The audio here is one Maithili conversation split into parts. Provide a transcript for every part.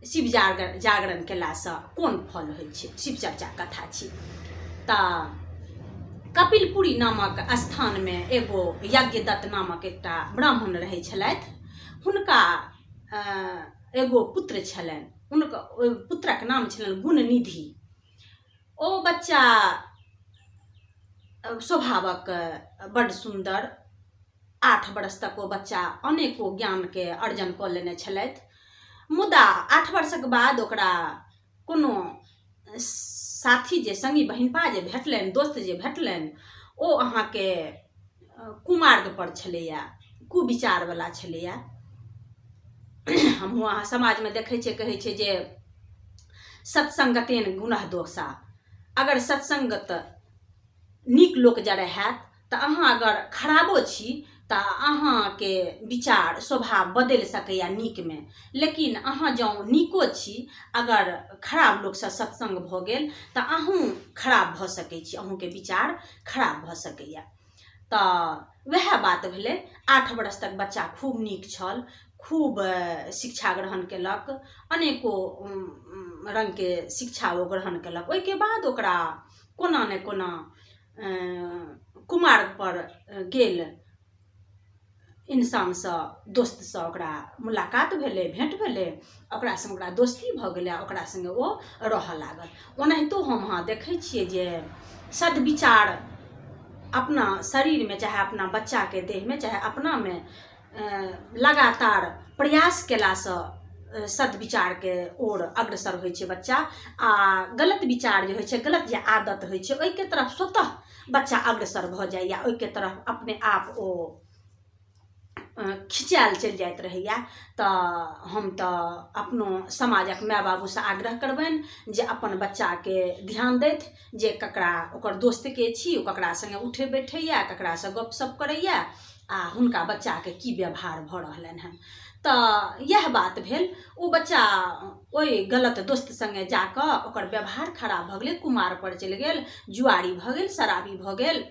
शिव जागरण केलासँ कोन फल होइ छै। शिव चर्चा कथा छी। तऽ कपिलपुरी नामक स्थानमे एगो यज्ञदत्त नामक एकटा ब्राह्मण रहै छलथि। हुनका एगो पुत्र छलनि, हुनका ओहि पुत्रक नाम छलनि गुणनिधि। ओ बच्चा स्वभावक बड्ड सुन्दर। 8 वर्ष तक ओ बच्चा अनेको ज्ञानके अर्जन कऽ लेने छलथि, मुदा 8 वर्षक बाद ओकरा कोनो साथी जे संगी बहिनपा जे भेटलनि, दोस्त जे भेटलनि, ओ अहाँके कुमार्ग पर छलैया, कुविचारवला छलैया। हमहूँ अहाँ समाजमे देखै छियै, कहै छै जे सत्संगतेन गुणः दोषा। अगर सत्संगत नीक लोक जरे हैत तऽ अहाँ अगर खराबो छी तऽ अहाँके विचार स्वभाव बदलि सकैए नीकमे, लेकिन अहाँ जँ नीको छी अगर खराब लोकसँ सत्संग भऽ गेल तऽ अहूँ खराब भऽ सकै छी, अहूँके विचार खराब भऽ सकैए। तऽ वएह बात भेलै। 8 वर्ष तक बच्चा खूब नीक छल, खूब शिक्षा ग्रहण केलक, अनेको रङ्गके शिक्षा ओ ग्रहण केलक। ओहिके बाद ओकरा कोना ने कोना कुमार्ग पर गेल इंसानसँ, दोस्तसँ ओकरा मुलाकात भेलै, भेँट भेलै, ओकरा सङ्ग ओकरा दोस्ती भऽ गेलै आ ओकरा सङ्गे ओ रहऽ लागल। ओनाहितो हम अहाँ देखै छियै जे सद्विचार अपना शरीरमे, चाहे अपना बच्चाके देहमे, चाहे अपनामे लगातार प्रयास केलासँ सद्विचारके ओर अग्रसर होइ छै बच्चा, आ गलत विचार जे होइ छै, गलत जे आदत होइ छै, ओहिके तरफ स्वतः बच्चा अग्रसर भऽ जाइए, ओहिके तरफ अपने आप ओ खिचायल चलि जाइत रहैया। तऽ हम तऽ अपनो समाजक माय बाबूसँ आग्रह करबनि जे अपन बच्चाके ध्यान दैथ जे ककरा ओकर दोस्तके छी, ओ ककरा सङ्गे उठै बैठैया, ककरासँ गपशप करैया, आ हुनका बच्चाके की व्यवहार भऽ रहलनि हन। तऽ इएह बात भेल। ओ बच्चा ओहि गलत दोस्त सङ्गे जाकऽ ओकर व्यवहार खराब भऽ गेलै, कुमार पर चलि गेल, जुआरी भऽ गेल, शराबी भऽ गेल,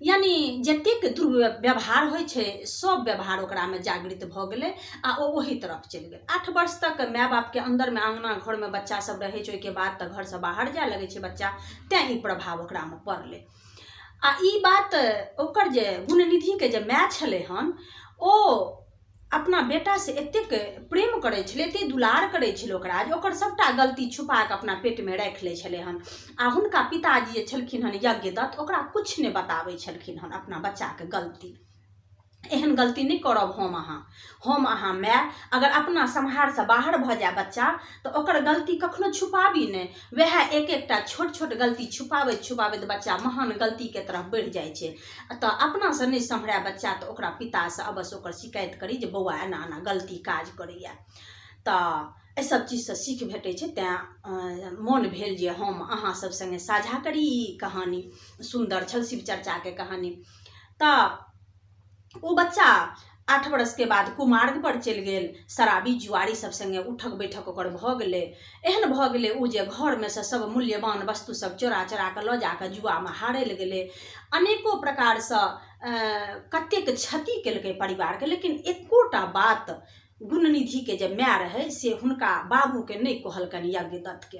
यानी जतेक दुर्व्यवहार होइ छै सब व्यवहार ओकरामे जागृत भऽ गेलै आ ओ ओही तरफ चलि गेल। 8 वर्ष तक माय बापके अन्दरमे अङ्गना घरमे बच्चा सब रहै छै, ओहिके बाद तऽ घरसँ बाहर जाय लगै छै बच्चा, तेँ ई प्रभाव ओकरामे पड़लै। आ ई बात ओकर जे गुणनिधिके जे माय छलै हन, ओ अपना बेटासँ एतेक प्रेम करै छलै, एतेक दुलार करै छलै ओकरा जे ओकर सभटा गलती छुपा कऽ अपना पेटमे राखि लै छलै हन। आ हुनका पिताजी जे छलखिन हन यज्ञदत्त, ओकरा किछु नहि बताबै छलखिन हन अपना बच्चाके गलती। एहन गलती नहि करब हम अहाँ माय अगर अपना सम्हारसँ बाहर भऽ जाय बच्चा तऽ ओकर गलती कखनो छुपाबी नहि। वएह एक एकटा छोट छोट गलती छुपाबैत छुपाबैत बच्चा महान गलतीके तरफ बढ़ि जाइ छै। तऽ अपनासँ नहि सम्हराय बच्चा तऽ ओकरा पितासँ अवश्य ओकर शिकायत करी जे बौआ एना एना गलती काज करैया। तऽ एहि सब चीजसँ सीख भेटै छै। तेँ मोन भेल जे हम अहाँ सब सङ्गे साझा करी ई कहानी। सुन्दर छल शिव चर्चाके कहानी। तऽ ओ बच्चा 8 वर्षके बाद कुमार्ग पर चलि गेल, शराबी जुआरी सब सङ्गे उठक बैठक ओकर भऽ गेलै। एहन भऽ गेलै ओ जे घरमे सँ सब मूल्यवान वस्तु सब चोरा चोरा कऽ लऽ जाकऽ जुआमे हारय गेलै। अनेको प्रकारसँ कतेक क्षति केलकै परिवारके, लेकिन एकोटा बात गुणनिधिके जे माय रहै से हुनका बाबूके नहि कहलकनि यज्ञदत्तके।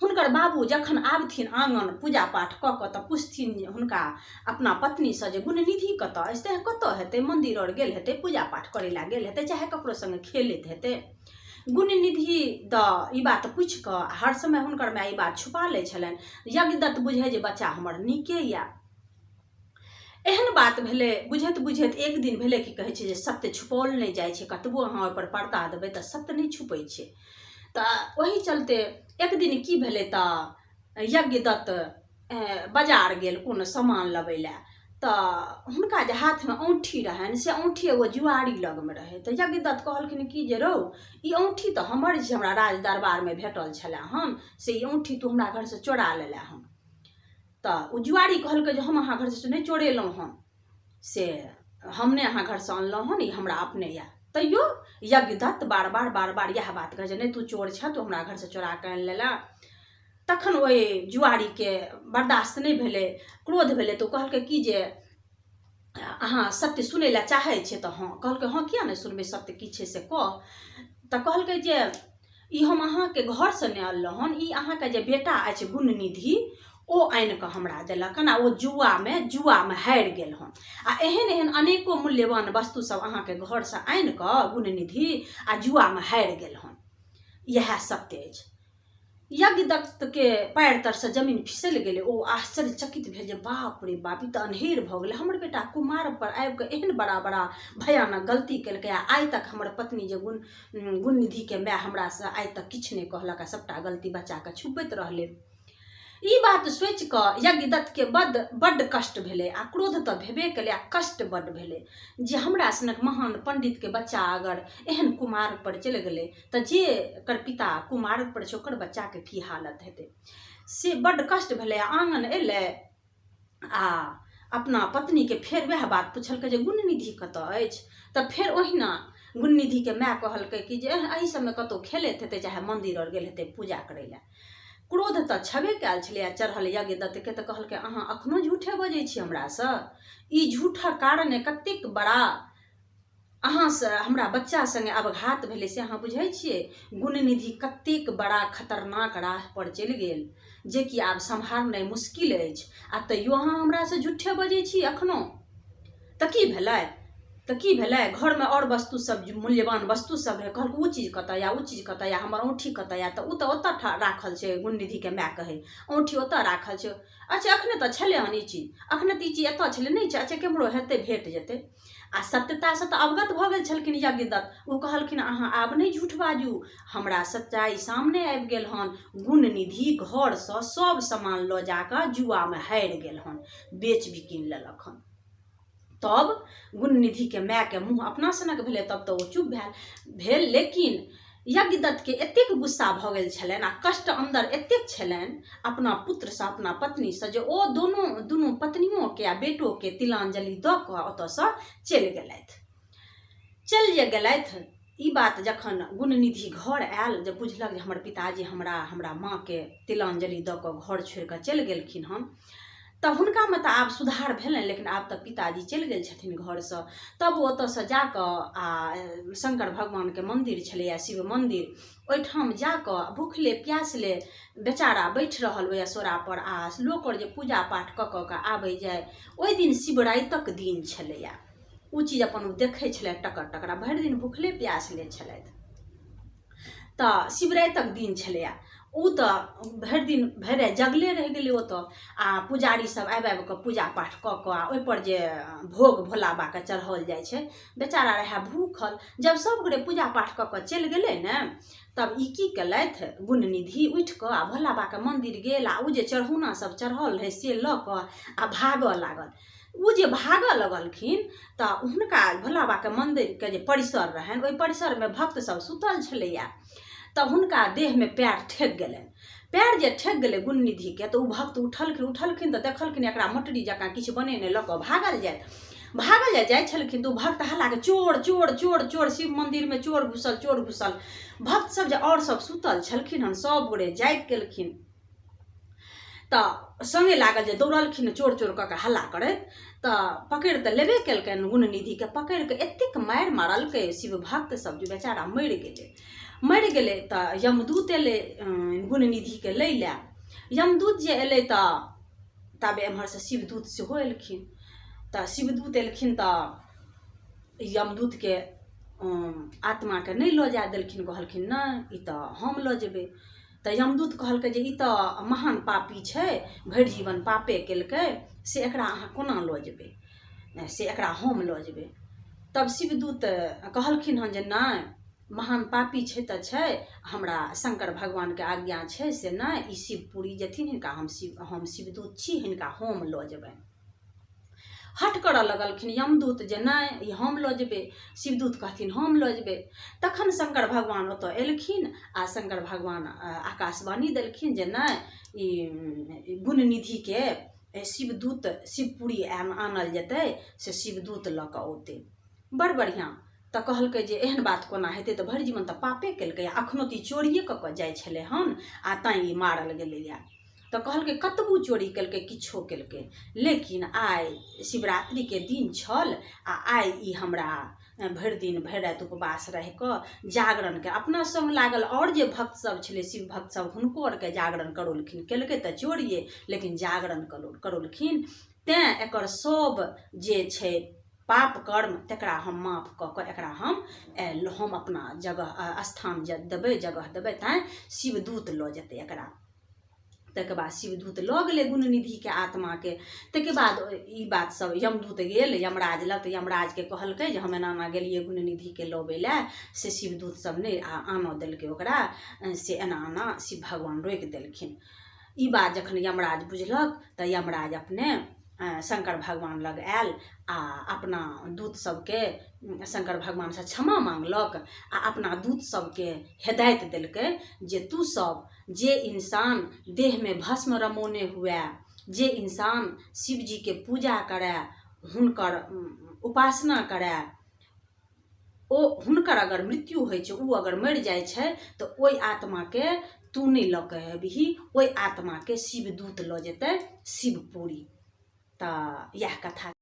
हुनकर बाबू जखन आबथिन आङन पूजा पाठ कऽ कऽ तऽ पुछथिन हुनका अपना पत्नीसँ जे गुणनिधि कतऽ अछि, तऽ कतऽ हेतै, मन्दिर आओर गेल हेतै, पूजा पाठ करै लए गेल हेतै, चाहे ककरो सङ्गे खेलैत हेतै। गुणनिधि दऽ ई बात पूछि कऽ हर समय हुनकर माय ई बात छुपा लै छलनि। यज्ञदत्त बुझै जे बच्चा हमर नीके यऽ। एहन बात भेलै। बुझैत बुझैत एक दिन भेलै कि कहै छै जे सत्य छुपाओल नहि जाइ छै, कतबो अहाँ ओहिपर पर्दा देबै तऽ सत्य नहि छुपै छै। तऽ ओहि चलते एक दिन की भेलै तऽ यज्ञदत्त बाजार गेल कोनो सामान लबै लए। तऽ हुनका जे हाथमे औँठी रहनि से औँठी एगो जुआरी लगमे रहै। तऽ यज्ञदत्त कहलखिन कि जे रौ, ई औँठी तऽ हमर जे हमरा राज दरबारमे भेटल छलै हन, से ई औँठी तू हमरा घरसँ चोरा लेले हन। तऽ ओ जुआरी कहलकै जे हम अहाँ घरसँ नहि चोरेलहुँ हन, से हम नहि अहाँ घरसँ अनलहुँ हन, ई हमरा अपने यऽ। तैयो यज्ञदत्त बार बार बार बार इएह बात कहै छै, नहि तू चोर छह, तू हमरा घरसँ चोरा कऽ आनि लेलह। तखन ओहि जुआरीके बर्दाश्त नहि भेलै, क्रोध भेलै, तऽ ओ कहलकै कि जे अहाँ सत्य सुनै लए चाहै छियै? तऽ हँ कहलकै, हँ किया नहि सुनबै, सत्य की छै से कह। तऽ कहलकै जे ई हम अहाँके घरसँ नहि अनलहुँ हन, ई अहाँके जे बेटा अछि गुणनिधि ओ आनि कऽ हमरा देलक हन आ ओ जुआमे हारि गेल हन। आ एहन एहन अनेको मूल्यवान वस्तु सब अहाँके घरसँ आनि कऽ गुणनिधि आ जुआमे हारि गेल हन। इएह सत्य अछि। यज्ञदत्त के पैर तरसँ जमीन फिसलि गेलै। ओ आश्चर्यचकित भेल जे बाप रे बाप, ई तऽ अन्हेर भऽ गेलै, हमर बेटा कुमार पर आबि कऽ एहन बड़ा बड़ा भयानक गलती केलकै आ आइ तक हमर पत्नी जे गुणनिधिके माय हमरासँ आइ तक किछु नहि कहलक आ सभटा गलती बच्चाके छुपबैत रहलै। ई बात सोचि कऽ यज्ञदत्तके बड्ड कष्ट भेलै आ क्रोध तऽ भेबे केलै आ कष्ट बड्ड भेलै जे हमरा सनक महान पंडितके बच्चा अगर एहन कुमार्ग पर चलि गेलै तऽ जे एकर पिता कुमार्ग पर छै ओकर बच्चाके की हालत हेतै, से बड्ड कष्ट भेलै। आ आङन एलै आ अपना पत्नीके फेर वएह बात पुछलकै जे गुणनिधि कतऽ अछि। तऽ फेर ओहिना गुणनिधिके माय कहलकै कि जे एहि सबमे कतहु खेलैत हेतै, चाहे मन्दिर आओर गेल हेतै पूजा करै लए। क्रोध तऽ छबे कयल छलै चढ़ल यज्ञदत्तके, तऽ कहलकै अहाँ अखनो झूठे बजै छी हमरासँ, ई झूठक कारणे कतेक बड़ा अहाँसँ हमरा बच्चा सङ्गे अवघात भेलै से अहाँ बुझै छियै। गुणनिधि कतेक बड़ा खतरनाक राह पर चलि गेल जेकि आब सम्हारनाइ मुश्किल अछि, आ तैयो अहाँ हमरासँ झूठे बजै छी अखनो। तऽ की भेलै, तऽ की भेलै, घरमे आओर वस्तु सब मूल्यवान वस्तु सब रहै, कहलकै ओ चीज कतऽ या ओ चीज कतऽ या हमर औँठी कतऽ या, तऽ ओ तऽ ओतऽ राखल छै। गुणनिधिके माय कहै औँठी ओतऽ राखल छै। अच्छा अखने तऽ छलै हन ई चीज, अखने तऽ ई चीज एतऽ छलै, नहि छै, अच्छा केम्हरो हेतै भेट जेतै। आ सत्यतासँ तऽ अवगत भऽ गेल छलखिन यज्ञदत्त। ओ कहलखिन अहाँ आब नहि झूठ बाजू, हमरा सच्चाइ सामने आबि गेल हन, गुणनिधि घरसँ सब सामान लऽ जाकऽ जुआमे हारि गेल हन, बेच बिकिन लेलक हन। तब गुणनिधिके मायके मुँह अपना सनक भेलै, तब तऽ ओ चुप भेल। लेकिन यज्ञदत्तके एतेक गुस्सा भऽ गेल छलनि आ कष्ट अन्दर एतेक छलनि अपना पुत्रसँ अपना पत्नीसँ जे ओ दुनू पत्नियोके आ बेटोके तिलांजलि दऽ कऽ ओतऽसँ चलि गेलथि। चलि जे गेलथि, ई बात जखन गुणनिधि घर आयल, जब बुझलक जे हमर पिताजी हमरा माँके तिलांजलि दऽ कऽ घर छोड़ि कऽ चलि गेलखिन हन, तऽ हुनकामे तऽ आब सुधार भेलनि, लेकिन आब तऽ पिताजी चलि गेल छथिन घरसँ। तब ओतऽसँ जाकऽ आ शंकर भगवानके मन्दिर छलैए शिव मन्दिर, ओहिठाम जाकऽ भूखले प्यासले बेचारा बैठ रहल ओहि असोरापर आ लोक आओर जे पूजा पाठ कऽ कऽ के आबै जाय। ओहि दिन शिवरातिक दिन छलैए, ओ चीज अपन ओ देखै छलथि टकर टकर, भरि दिन भूखले प्यासले छलथि। तऽ शिवरातिक दिन छलैए, ओ तऽ भरि दिन भरि राति जगले रहि गेलै ओतऽ आ पुजारी सब आबि आबि कऽ पूजा पाठ कऽ कऽ आ ओहिपर जे भोग भोला बाबाके चढ़ाओल जाइ छै, बेचारा रहए भूखल। जब सब गोटे पूजा पाठ कऽ कऽ चलि गेलै ने, तब ई की केलथि गुणनिधि उठि कऽ आ भोला बाबाके मन्दिर गेल आ ओ जे चढ़ौना सब चढ़ल रहै से लऽ कऽ आ भागऽ लागल। ओ जे भागऽ लगलखिन तऽ हुनका भोला बाबाके मन्दिरके जे परिसर रहनि ओहि परिसरमे भक्त सब सुतल छलैए, तऽ हुनका देहमे पैर ठेक गेलनि। पैर जे ठेक गेलै गुणनिधिके तऽ ओ भक्त उठलखिन तऽ देखलखिन एकरा मोटरी जकाँ किछु बनेने लऽ कऽ भागल जाइत भागल जाइ छलखिन। तऽ ओ भक्त हल्ला के चोर चोर चोर चोर, शिव मन्दिरमे चोर घुसल चोर घुसल। भक्त सब जे आओर सब सुतल छलखिन हन सब गोरे जागि गेलखिन, तऽ सङ्गे लागल जे दौड़लखिन चोर चोर कऽ कऽ हल्ला करैत, तऽ पकड़ि तऽ लेबे केलकनि गुणनिधिके। पकड़ि कऽ एतेक मारि मारलकै शिव भक्त सब जे बेचारा मरि गेलै। मरि गेलै तऽ यमदूत एलै गुणनिधिके लै लए। यमदूत जे एलै तऽ ताबे एम्हरसँ शिवदूत सेहो एलखिन। तऽ शिवदूत एलखिन तऽ यमदूतके आत्माके नहि लऽ जाय देलखिन, कहलखिन नहि ई तऽ हम लऽ जेबै। तऽ यमदूत कहलकै जे ई तऽ महान पापी छै, भरि जीवन पापे केलकै, से एकरा अहाँ कोना लऽ जेबै, से एकरा हम लऽ जेबै। तब शिवदूत कहलखिन हन जे नहि, महान पापी छै तऽ छै, हमरा शंकर भगवानके आज्ञा छै से नहि, ई शिवपुरी जेथिन, हिनका हम शिवदूत छी, हिनका हम लऽ जेबनि। हट करऽ लगलखिन यमदूत जे नहि ई हम लऽ जेबै, शिवदूत कहथिन हम लऽ जेबै। तखन शंकर भगवान ओतऽ एलखिन आ शंकर भगवान आकाशवाणी देलखिन जे नहि ई गुणनिधिके शिवदूत शिवपुरी आनल जेतै, से शिवदूत लऽ कऽ औतै। बड़ बढ़िआँ। तऽ कहलकै जे एहन बात कोना हेतै, तऽ भरि जीवन तऽ पापे केलकै, अखनो तऽ ई चोरिए कऽ कऽ जाइ छलै हन आ तैँ ई मारल गेलैए। तऽ कहलकै कतबो चोरी केलकै किछो केलकै, लेकिन आइ शिवरात्रिके दिन छल आ आइ ई हमरा भरि दिन भरि राति उपवास रहि कऽ जागरणके अपना सङ्ग लागल आओर जे भक्त सब छलै शिव भक्त सब, हुनको आरके जागरण करौलखिन। केलकै तऽ चोरिये, लेकिन जागरण करौलखिन। तैँ एकर सब जे छै पाप कर्म तकरा हम माफ कऽ कऽ एकरा हम अपना जगह स्थान देबै, जगह देबै। तैँ शिवदूत लऽ जेतै एकरा। तैके बाद शिवदूत लऽ गेलै गुणनिधिके आत्माके। तैके बाद ई बात सब यमदूत गेल यमराज लग, तऽ यमराजके कहलकै जे हम एना एना गेलियै गुणनिधिके लबै लए, से शिवदूत सब नहि आनऽ देलकै ओकरा, से एना एना शिव भगवान रोकि देलखिन। ई बात जखन यमराज बुझलक तऽ यमराज अपने शंकर भगवान लग आयल आ अपना दूत सबके शंकर भगवानसँ क्षमा मांगलक आ अपना दूत सबके हिदायत देलकै जे तू सब जे इंसान देहमे भस्म रमौने हुए, जे इंसान शिवजीके पूजा करए, हुनकर उपासना करए, ओ हुनकर अगर मृत्यु होइ छै, ओ अगर मरि जाइ छै तऽ ओहि आत्माके तू नहि लऽ कऽ अयबही, ओहि आत्माके शिवदूत लऽ जेतै शिवपुरी। तऽ इएह कथा।